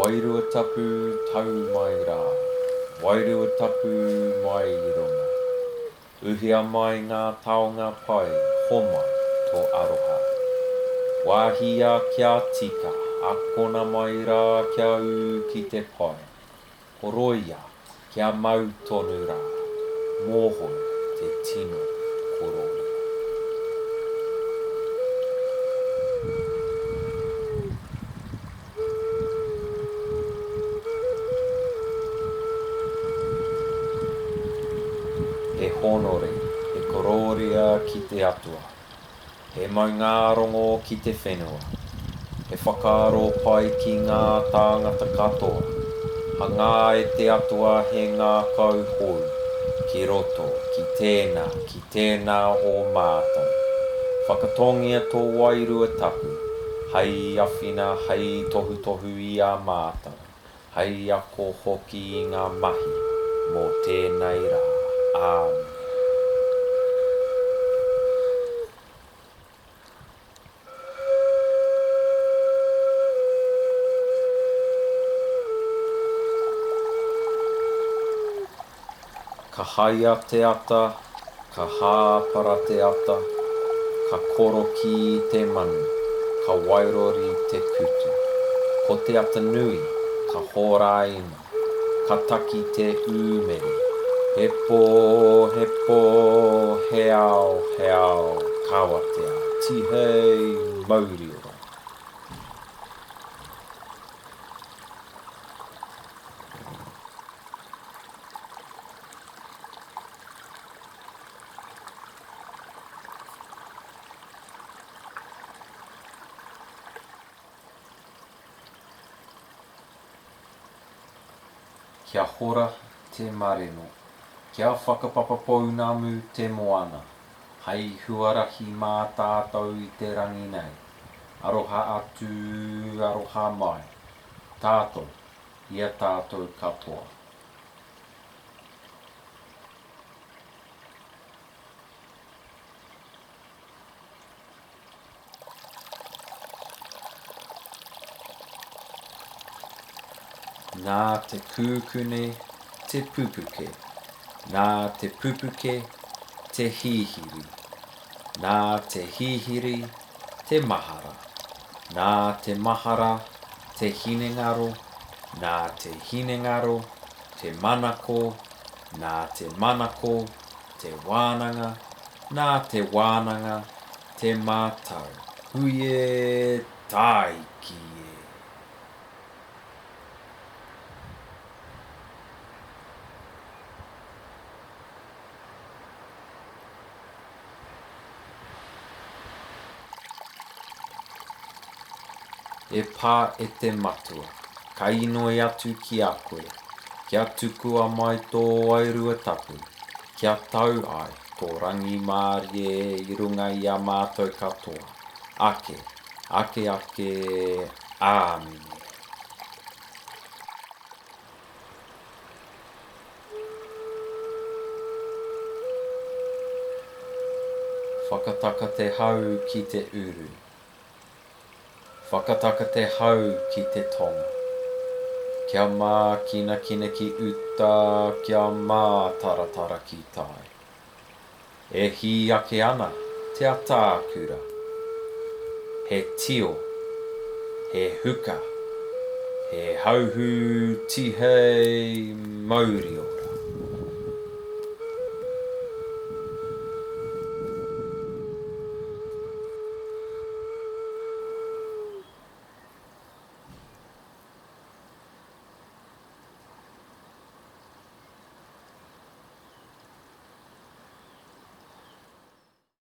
Wairua tapu tau mai rā, Wairua tapu mai i runga. Uhia mai ngā taonga pai, homai tō aroha. Wāhia kia tika, akona mai rā kia ū ki te pae. Horoia kia mau tonu rā, mōhou te tino korōria. He hōnore, he korōria ki te Atua. He maungārongo ki te whenua. He whakaaro pai ki ngā tāngata katoa. Hangā e te Atua he ngākau hou ki roto ki tēnā, ki tēnā o mātou. Whakatōngia tō Wairua Tapu hei awhina, hei tohutohu i a mātou, hei ako hoki i ngā mahi mō tēnei rā. Āmine. Ka haia te ata, ka hāpara te ata, ka korokī te manu, ka wairori te kutu. Ko te ata nui, ka horaina, ka taki te ūmere. He pō, he pō, he ao, he ao, ka watea, tihei mauri ora. Kia hora te mareno. Kia whakapapa pounamu te moana. Hei huarahi mā tātou i te rangi nei. Aroha atu, aroha mai. Tātou, i a tātou katoa. Nā te kūkune te pupuke, nā te pupuke te hihiri, nā te hihiri te mahara, nā te mahara te hinengaro, nā te hinengaro te manako, nā te manako te wānanga, nā te wānanga te mātau. Hui e, tāiki e! E pā e te Matua, ka inoi atu ki a koe, kia tukua mai tō Wairua Tapu, kia tau ai tō rangimārie i runga i a mātou katoa, ake, ake ake, āmine. Whakataka te hau ki te uru. Whakataka te hau ki te tonga. Kia mākinakina ki uta, kia mātaratara ki tai. E hī ake ana te atākura. He tio, he huka, he hauhū tihei mauri ora.